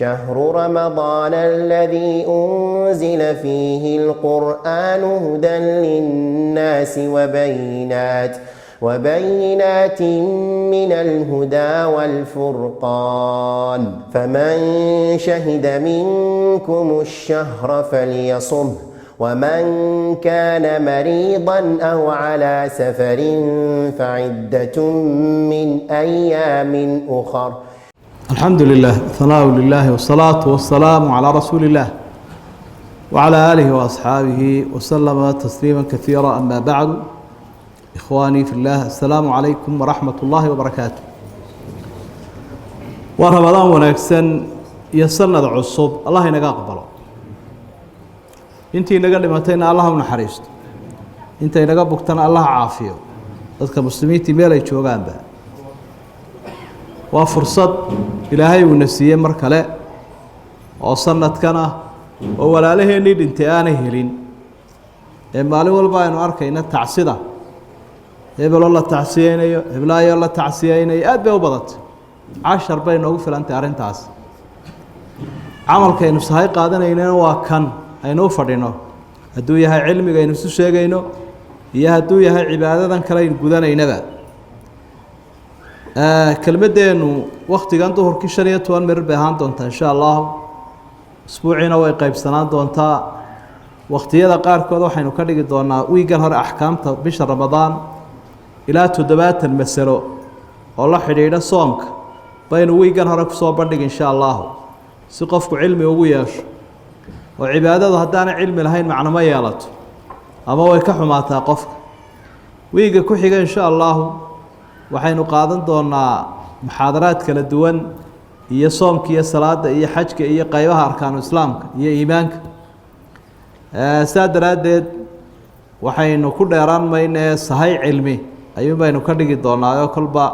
شهر رمضان الذي أنزل فيه القرآن هدى للناس وبينات من الهدى والفرقان، فمن شهد منكم الشهر فليصمه، ومن كان مريضا أو على سفر فعدة من أيام أخر. الحمد لله، ثناء لله، والصلاة والسلام على رسول الله وعلى آله وأصحابه وسلم تسليما كثيرا. أما بعد، إخواني في الله، السلام عليكم ورحمة الله وبركاته. Waa Ramadaan wanaagsan iyo sanad cusub. Allah inaga aqbalo. Intii inaga dhimatayna Allah u naxariisto, inta inaga bugtana Allah caafiyo, dadka muslimiintii meel ay joogaanba. Waa fursad Ilaahay uuna siiyey mar kale oo sanadkan ah oo walaalaheennii dhintay aanay helin, ee maalin walba aynu arkayna tacsida, hebeloo la tacsiyeynayo, heblaayoo la tacsiyeynayo, aad bay u badatay. Cashar bay noogu filantay arrintaas. Camalkaynu sahay qaadanaynana waa kan aynu u fadhino, hadduu yahay cilmiga aynu isu sheegayno iyo hadduu yahay cibaadadan kale aynu gudanaynaba. Kelmaddeenu waktigan duhurkii 15 mirir bay ahaan doontaa, insha Allahu. Usbuuciina way qaybsanaan doontaa. Wakhtiyada qaarkood waxaynu ka dhigi doonaa wiigan hore axkaamta bisha Ramadaan, ilaa 70 masalo oo la xidhiidha soomka baynu wiigan hore kusoo bandhigi, insha Allahu, si qofku cilmi ugu yeesho. Oo cibaadadu haddaanay cilmi lahayn macno ma yeelato ama way ka xumaataa qofka. Wiiga ku xiga, insha Allahu, waxaynu qaadan doonaa muxaadaraad kala duwan iyo soomka iyo salaada iyo xajka iyo qaybaha arkaanu islaamka iyo iimaanka. Saa daraaddeed waxaynu ku dheeraan maynee, sahay cilmi ayuun baynu ka dhigi doonaa, oo kolba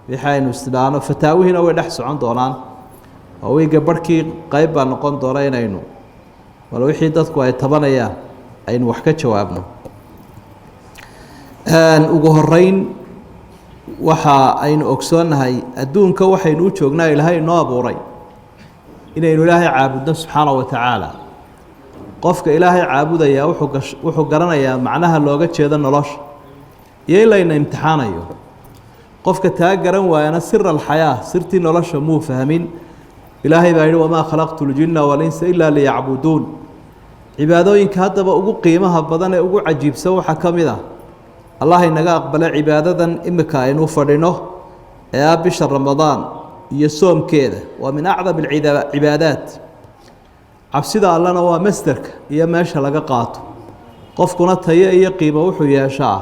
wixii aynu isdhaano fataawihiina way dhex socon doonaan, oo wiiga barhkii qayb baa noqon doona inaynu bal wixii dadku ay tabanayaan aynu wax ka jawaabno. Ugu horeyn, waxa aynu ogsoonnahay adduunka waxaynu u joognaa, Ilaahay inoo abuuray, inaynu Ilaahay caabudno subxaana wa tacaala. Qofka Ilaahay caabudayaa wuxuu garanayaa macnaha looga jeedo nolosha iyo in layna imtixaanayo. Qofka taa garan waayana سر الحياة, sirtii nolosha muu fahmin. Ilaahay baa yihi: وما خلقت الجن والإنس إلا ليعبدون. Cibaadooyinka haddaba ugu qiimaha badan ee ugu cajiibsan waxaa ka mid ah, Allah inaga aqbale, cibaadadan imika aynu fadhino ee ah bisha Ramadaan iyo soomkeeda. Waa من أعظم الcibaadaat. Cabsida Allana waa masderka iyo meesha laga qaato. Qofkuna tayo iyo qiimo wuxuu yeeshaa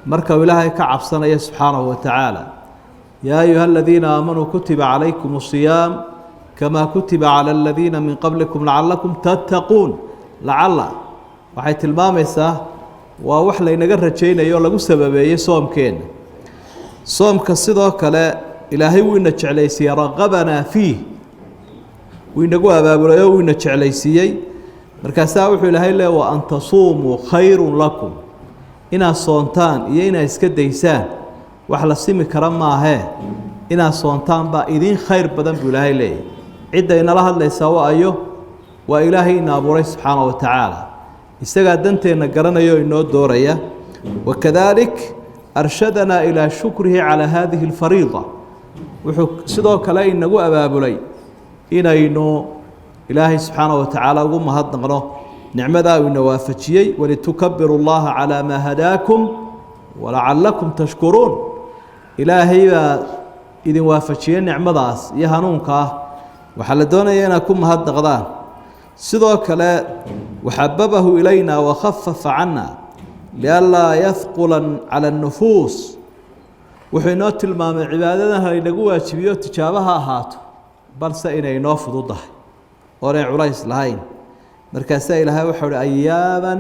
marka uu Ilaahay ka cabsanayo subxaanahu wa tacaala. يا أيها الذين آمنوا كتب عليكم الصيام كما كتب على الذين من قبلكم لعلكم تتقون. Lacalla waxay tilmaamaysaa waa wax laynaga rajaynayo o lagu sababeeyey soomkeenna. Soomka sidoo kale Ilaahay wuu ina jeclaysiiyey, رغبنا فيه, wuu inagu abaabulay oo wuu ina jeclaysiiyey. Markaasaa wuxuu Ilaahay leey: وأن تصوموا خير لكم. Inaad soontaan iyo inaad iska daysaan wax la simi kara maahee, inaad soontaan baa idiin khayr badan, buu Ilaahay leeyahy. Cidda inala hadlaysaa waa ayo? Waa Ilaahay ina abuuray subxaana wa tacaala. Isagaa danteenna garanaya oo inoo dooraya. وكذلك أرشدنا إلى شكره على هذه الفريضة. Wuxuu sidoo kale inagu abaabulay inaynu Ilaahay subxaana wa tacaala ugu mahadnaqno nicmadaa uu ina waafajiyey. ولتكبروا الله على ما هداكم ولعلكم تشكرون. Ilaahay baa idin waafajiyey nicmadaas iyo hanuunka ah, waxaa la doonaya inaad ku mahadnaqdaan. Sidoo kale وحببه إلينا وخفف عنا لئلا يثقل على النفوس. Wuxuu inoo tilmaamay cibaadadan haynagu waajibiyo, tijaabaha ahaato, balse inay inoo fududahay oonay culays lahayn. Markaasaa Ilaahay waxau uhi: أياما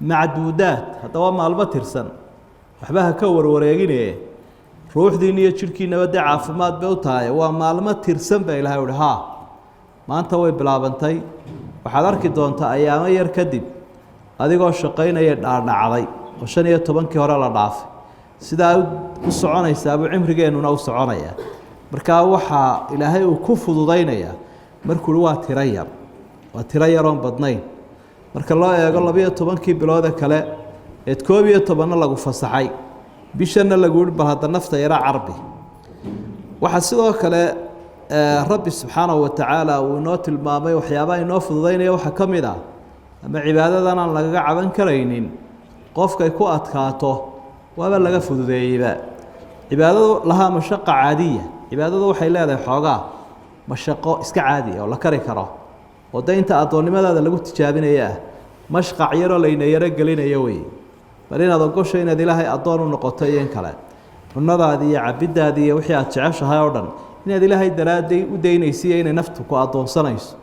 معدودات. Haddaba maalmo tirsan, waxba ha ka warwareegine, ruuxdiina iyo jidhkiinaba dee caafimaad bay u tahay. Waa maalmo tirsan baa Ilahay uhi. Haa, maanta way bilaabantay. Waxaad arki doontaa ayaamo yar kadib adigoo shaqaynaya dhaadhacday oo 15-kii hore la dhaafay. Sidaa u soconaysaabuu cimrigeennuna u soconaya. Markaa waxaa Ilaahay uu ku fududaynayaa. Markuu waa tiro yar, waa tiro yaroon badnayn marka loo eego 12-kii biloode kale eed 11-na lagu fasaxay, bishana lagu yihi bal hadda nafta yara carbi. Waxaa sidoo kale Rabbi subxaanahu watacaala uu inoo tilmaamay waxyaabaha inoo fududaynaya. Waxaa ka mid ah ama cibaadadan aan lagaga caban karaynin, qofkay ku adkaato waaba laga fududeeyeyba. Cibaadadu lahaa mashaqa caadiya, cibaadadu waxay leedahay xoogaa mashaqo iska caadiya oo la kari karo, oo de inta addoonnimadaada lagu tijaabinaya ah, mashqac yaroo layna yaro gelinayo wey, bal inaad ogosho inaad Ilaahay addoon u noqoto iyo in kale, cunadaadii iyo cabiddaadii iyo wixii aad jeceshahay oo dhan inaad Ilaahay daraadday u daynaysiiyo inay naftu ku addoonsanayso.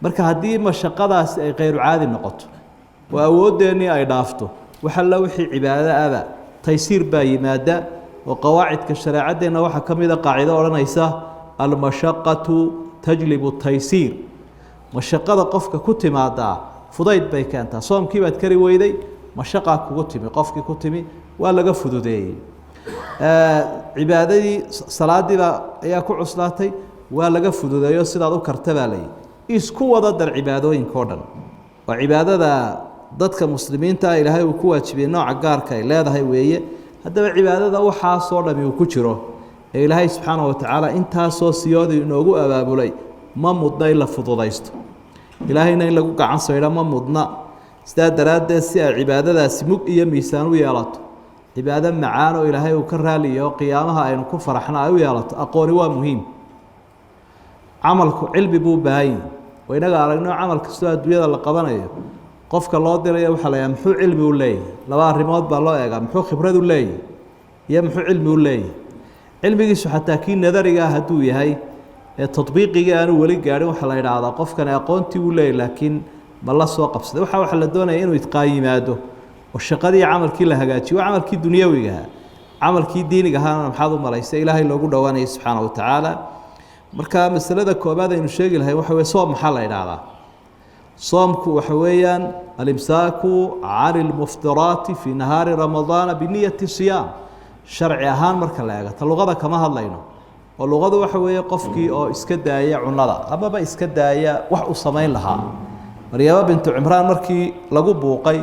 Marka haddii mashaqadaasi ay khayru caadi noqoto oo awooddeenii ay dhaafto, wax alla wixii cibaado aba taysiir baa yimaada. Oo qawaacidka shareecaddeenna waxaa ka mida qaacido odhanaysa: almashaqatu tajlibu taysiir. Mashaqada qofka ku timaadaa fudayd bay keentaa. Soomkii baad kari weyday, mashaqaa kugu timi, qofkii ku timi waa laga fududeeyey. Cibaadadii salaadiibaa ayaa ku cuslaatay, waa laga fududeeyo, sidaad u karta baa layihi. Isku wada dar cibaadooyinka o dhan, oo cibaadada dadka muslimiinta ah Ilaahay uu ku waajibiyey nooca gaarka ay leedahay weeye. Haddaba cibaadada waxaasoo dhami uu ku jiro ee Ilaahay subxaana wa tacaala intaasoo siyoodii inoogu abaabulay ma mudna in la fududaysto, Ilaahayna in lagu gacan saydho ma mudna. Sidaa daraaddeed, si ay cibaadadaasi mug iyo miisaan u yeelato, cibaado macaan oo Ilaahay uu ka raaliyo, qiyaamaha aynu ku faraxno ay u yeelato, aqooni waa muhiim. Camalku cilmi buu baahan yahi. Waa inaga aragno camal kastoo adduunyada la qabanayo, qofka loo dirayo waxaa la yaha muxuu cilmi u leeyahy. Laba arrimood baa loo eegaa: muxuu khibrad u leeyahy iyo muxuu cilmi u leeyahy. Cilmigiisu xataa kii nadariga ah hadduu yahay ee tadbiiqigii aanu weli gaadhin, waxaa la idhaahdaa qofkani aqoontii uu leeyahy, laakiin ma la soo qabsaday? Waxa la doonaya inuu idqaan yimaado oo shaqadii camalkii la hagaajiyo. Waa camalkii dunyawigaha, camalkii diiniga ahaana maxaad u malaysa Ilaahay loogu dhowaanaya subxaana wa tacaala? Marka masalada koobaad aynu sheegi lahay waxa weye: soom maxaa la idhaahdaa? Soomku waxa weeyaan alimsaaku can ilmuftiraati fii nahaari ramadaana biniyati siyaam. Sharci ahaan marka la eego, ta luqada kama hadlayno, oo luqadu waxa weeye qofkii oo iska daaya cunada amaba iska daaya wax uu samayn lahaa. Maryamo bintu Cimraan markii lagu buuqay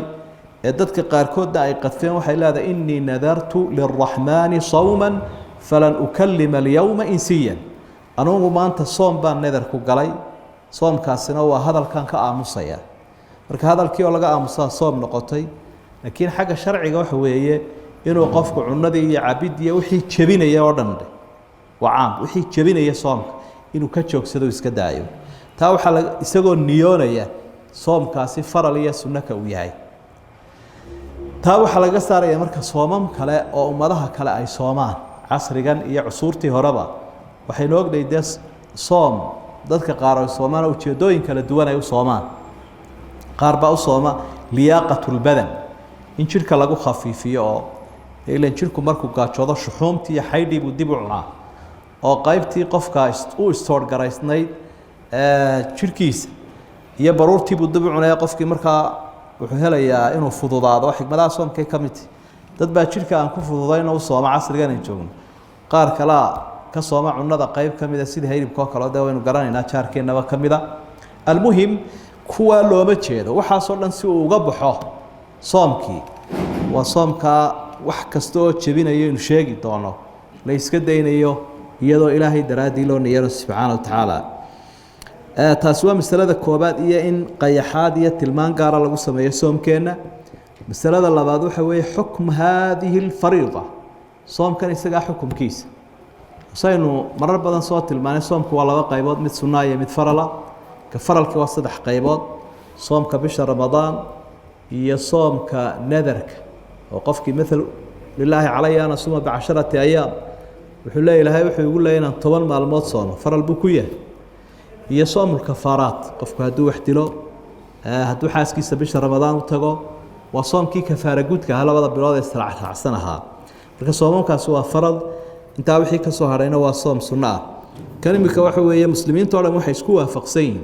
ee dadka qaarkoodna ay qadfeen, waxay leedahay: "Inii nadartu liraxmaani sawma falan ukalima alyowma insiyan." Anugu maanta soom baan nadar ku galay, soomkaasina waa hadalkan ka aamusaya. Marka hadalkii oo laga aamusaa soom noqotay. Laakiin xagga sharciga waxa weeye inuu qofku cunadii iyo cabidii wixii jebinaya oo dhan, waa caam, wixii jebinaya soomka inuu ka joogsado, iska daayo. Taa waxaa la isagoo niyoonaya soomkaasi faral iyo sunnaka uu yahay. Taa waxaa laga saaraya marka soomam kale oo ummadaha kale ay soomaan casrigan iyo cusuurtii horeba. Waxaynu ognahay dee soom dadka qaar ay soomaan oo ujeeddooyin kala duwan ay u soomaan. Qaar baa u sooma liyaaqatulbadan, in jidhka lagu khafiifiyo, oo ilan jidhku markuu gaajoodo shuxuumtii iyo xaydhii buu dib u cunaa, oo qaybtii qofka u istoorgaraysnayd jidhkiisa iyo baruurtii buu dib u cunaya. Qofkii markaa wuxuu helayaa inuu fududaado. Xikmadaha soomkay ka mid tahi. Dad baa jidhka aan ku fududayno u sooma casrigan aan joogno. Qaar kalea ka sooma cunada qayb ka mida, sida hilibka oo kale, dee waynu garanaynaa, jaarkeennaba ka mida. Almuhim, kuwaa looma jeedo. Waxaasoo dhan si uu uga baxo soomkii waa soomkaa wax kasta oo jebinayo inu sheegi doono la iska daynayo, iyadoo Ilaahay daraaddii loo niyano subxaana wa tacaala. Taasi waa masalada koobaad, iyo in qayaxaad iyo tilmaan gaara lagu sameeyo soomkeenna. Masalada labaad waxa weeye xukm haadihi alfariida, soomkan isagaa xukumkiisa. Saynu marar badan soo tilmaanay, soomku waa laba qaybood: mid sunaa iyo mid farala. Ka faralkii waa saddex qaybood: soomka bisha Ramadaan iyo soomka nadarka, oo qofkii maal lilaahi calaya an asuma bicasharati ayaam, wuxuu leeya Ilahay wuxuu igu leeyay inaan 10 maalmood soomo, faral buu ku yahay; iyo soomulkafaaraat, qofku hadduu wax dilo, hadduu xaaskiisa bisha Ramadaan u tago, waa soomkii kafaara guudka ahaa labada bilood ee israacraacsan ahaa. Marka soomamkaasi waa faral, intaa wixii ka soo hadhayna waa soom sunno ah. Kan imika waxa weeye muslimiinta o dhan waxay isku waafaqsan yihiin,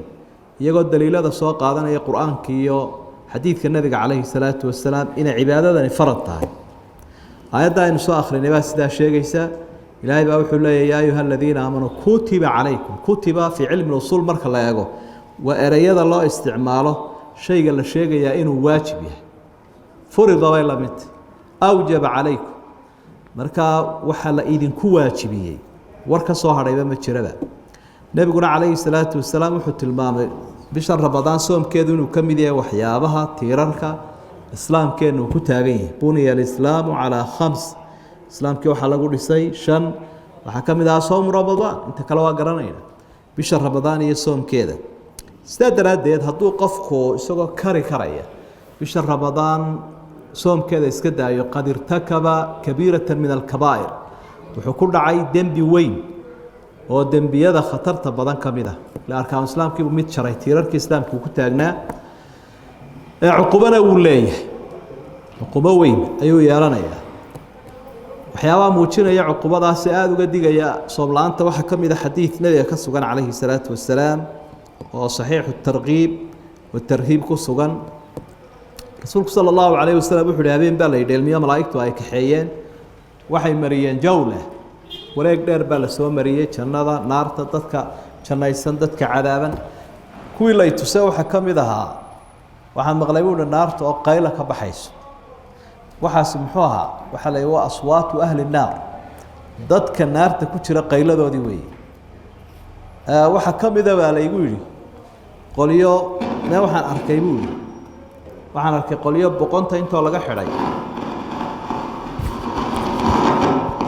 iyagoo daliilada soo qaadanaya Qur-aanka iyo xadiidka Nebiga calayhi salaatu wasalaam, inay cibaadadani farad tahay. Aayadda aynu soo akhrinay baa sidaa sheegaysa. Ilaahay baa wuxuu leeyahy: "Yaa ayuha aladiina aamanuu kutiba calaykum." Kutiba fii cilmi usuul marka la eego waa ereyada loo isticmaalo shayga la sheegayaa inuu waajib yahay. Furida bay la midta, awjaba calaykum, markaa waxaa la idinku waajibiyey, war ka soo hadhayba ma jiraba. Nebiguna calayhi salaatu wasalaam wuxuu tilmaamay bishan Ramadaan soomkeedu inuu ka mid yahay waxyaabaha tiirarka islaamkeennu uu ku taagan yahay. "Buniya alislaamu calaa khams", islaamkii waxaa lagu dhisay shan, waxaa ka mid ahaa soomu Ramadaan. Inta kale waa garanayna, bisha Ramadaan iyo soomkeeda. Sidaa daraaddeed, hadduu qofku isagoo kari karaya bisha Ramadaan soomkeeda iska daayo, qad irtakaba kabiirata min alkabaa'ir, wuxuu ku dhacay dembi weyn oo dembiyada khatarta badan ka mid ah. Ila arkaanu islaamkiibuu mid jaray, tiirarkii islaamka uu ku taagnaa. Ee cuqubana wuu leeyahay, cuqubo weyn ayuu yeelanayaa. Waxyaabaha muujinaya cuqubadaasi, aada uga digaya soom la-aanta, waxaa ka mid a xadiid nebiga ka sugan calayhi salaatu wasalaam oo saxiixu tarkiib watarhiib ku sugan. Rasuulku sala allahu calayh wasalam wuxu uhi: habeen baa la yidhi malaa'igtu ay kaxeeyeen, waxay mariyeen jawla, wareeg dheer baa la soo mariyey, jannada, naarta, dadka jannaysan, dadka cadaaban. Kuwii lay tuse waxaa ka mid ahaa, waxaan maqlay, buu uhi, naarta oo qayla ka baxayso. Waxaasi muxuu ahaa? Waxaa la waa aswaatu ahli naar, dadka naarta ku jira qayladoodii weeye. Waxaa ka mida baa laygu yidhi qolyo mee waxaan arkay, buu yihi, waxaan arkay qolyo boqonta intoo laga xidhay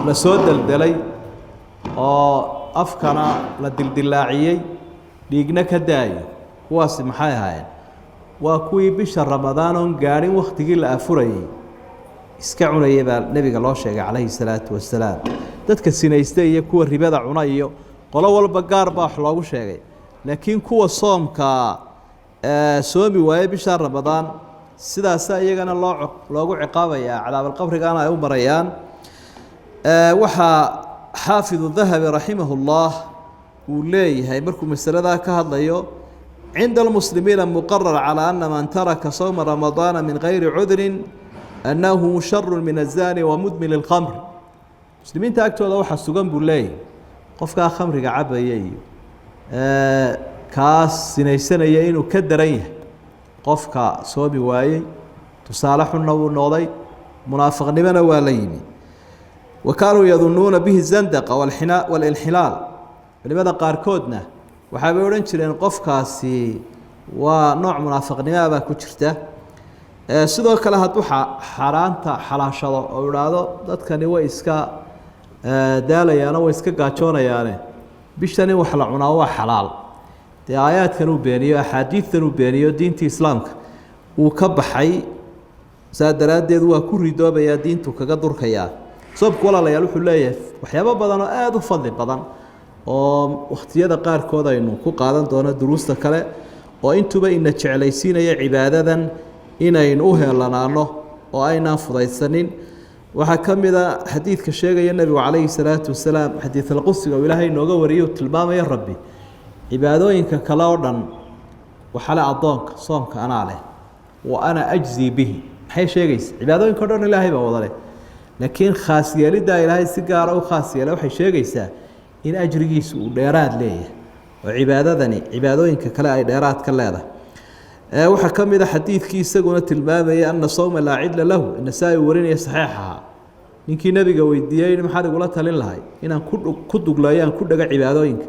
la soo deldelay oo afkana la dildilaaciyey, dhiigna ka daayo. Kuwaasi maxay ahaayeen? Waa kuwii bisha Ramadaan oon gaadhin wakhtigii la afurayey iska cunayay baa nebiga loo sheegay calayhi salaatu wasalaam. Dadka sinaysta iyo kuwa ribada cuna iyo qolo walba gaar baa wax loogu sheegay, laakiin kuwa soomka soomi waaye bisha Ramadaan, sidaasa iyagana loo loogu ciqaabayaa, cadaabalqabrigana ay u marayaan. Waxaa xaafidu Dahabi raximah ullah uu leeyahay markuu masaladaa ka hadlayo: cinda almuslimiina muqarar calى ana man taraka sowma ramadaana min gayri cudrin annahu sharu min azani wa mudmin اlkhamr. Muslimiinta agtooda waxaa sugan, buu leeyahy, qofkaa khamriga cabaya iyo kaas sinaysanaya inuu ka daran yahay qofka soomi waayey. Tusaale xunna wuu noqday, munaafiqnimona waa la yimi. Wa kaanuu yadunuuna bihi zandaqa walilxilaal. Culimada qaarkoodna waxaabay odhan jireen qofkaasi waa nooc munaafiqnimoa baa ku jirta. Sidoo kale hadduu xaaraanta xalaashado oo idhaahdo dadkani way iska daalayaano, way iska gaajoonayaane, bishan in wax la cunaa waa xalaal, dee aayaadkan uu beeniyo, axaadiidtan uu beeniyo, diintii islaamka uu ka baxay. Saa daraaddeed waa ku ridoobayaa, diintu kaga durkayaa. Soobku, walaalayaal, wuxuu leeyahay waxyaabo badan oo aada u fadli badan oo wakhtiyada qaarkood aynu ku qaadan doono duruusta kale, oo intuba ina jeclaysiinaya cibaadadan inaynu u heelanaano oo aynaan fudaysanin. Waxaa ka mid a xadiidka sheegaya nebigu calayhi salaatu wasalaam, xadiid alqudsiga uu Ilaahay inooga wariyay, uu tilmaamaya Rabbi: "Cibaadooyinka kale oo dhan waxaa le addoonka, soomka anaa leh, wa ana ajzii bihi." Maxay sheegaysa? Cibaadooyinka o dhan Ilaahay baa wada leh, laakiin khaas yeeliddaa Ilaahay si gaara u khaas yeelay waxay sheegaysaa in ajrigiisu uu dheeraad leeyahay oo cibaadadani cibaadooyinka kale ay dheeraad ka leedahay. Waxaa ka mid a xadiidkii isaguna tilmaamayay ana sawma laa cidla lahu, Nasaa-i warinaya, saxiixaha, ninkii nebiga weydiiyey: "Maxaad igula talin lahay inaan ku dugleeyo, aan ku dhago cibaadooyinka?"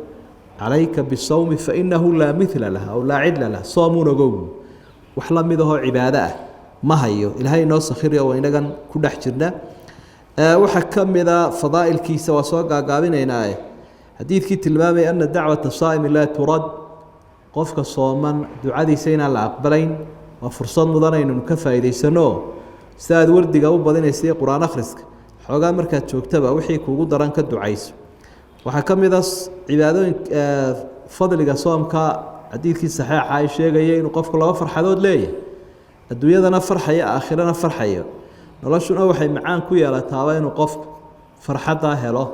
"Calayka bisawmi fainahu laa mila lah aw laa cidla lah." Soomuun ogow, wax la mid ahoo cibaado ah ma hayo. Ilaahay inoo sakhiriyo, waa inagan ku dhex jirna. Waxaa ka mida fadaa'ilkiisa, waa soo gaagaabinaynaae, xadiidkii tilmaamaya ana dacwata saa'imi laa turad, qofka sooman ducadiisa inaan la aqbalayn. Waa fursad mudan aynunu ka faa'iidaysano. Si aad wardiga u badinaysa iyo qur-aan akhriska, xoogaa markaad joogtaba wixii kuugu daran ka ducayso. Waxaa ka mid a cibaadooyin fadliga soomka xadiidkii saxiixa ay sheegaya inuu qofku laba farxadood leeyahay: adduunyadana farxayo, aakhirana farxayo. Noloshuna waxay macaan ku yeelataaba inuu qofku farxaddaa helo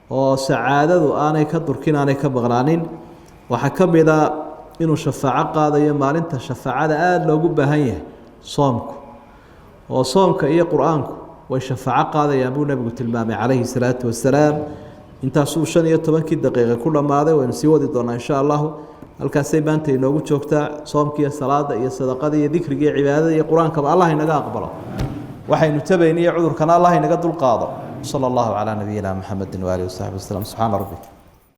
oo sacaadadu aanay ka durkin, aanay ka maqnaanin. Waxaa ka mid a inuu shafaaco qaadayo maalinta shafaacada aada loogu baahan yahay soomku, oo soomka iyo qur-aanku Way shafaaco qaadayaan buu nebigu tilmaamay calayhi salaatu wasalaam. Intaasuu 15-kii daqiiqa ku dhammaaday. Waynu sii wadi doonaa insha allahu. Halkaasay maanta inoogu joogtaa. Soomka iyo salaada iyo sadaqada iyo dikriga iyo cibaadada iyo qur-aankaba Allah inaga aqbalo, waxaynu tabayna iyo cudurkana Allah inaga dulqaado. Sala allahu calaa nabiyina muxamedi waaalihi wasaxbi wasalam. Subxaana rabbik.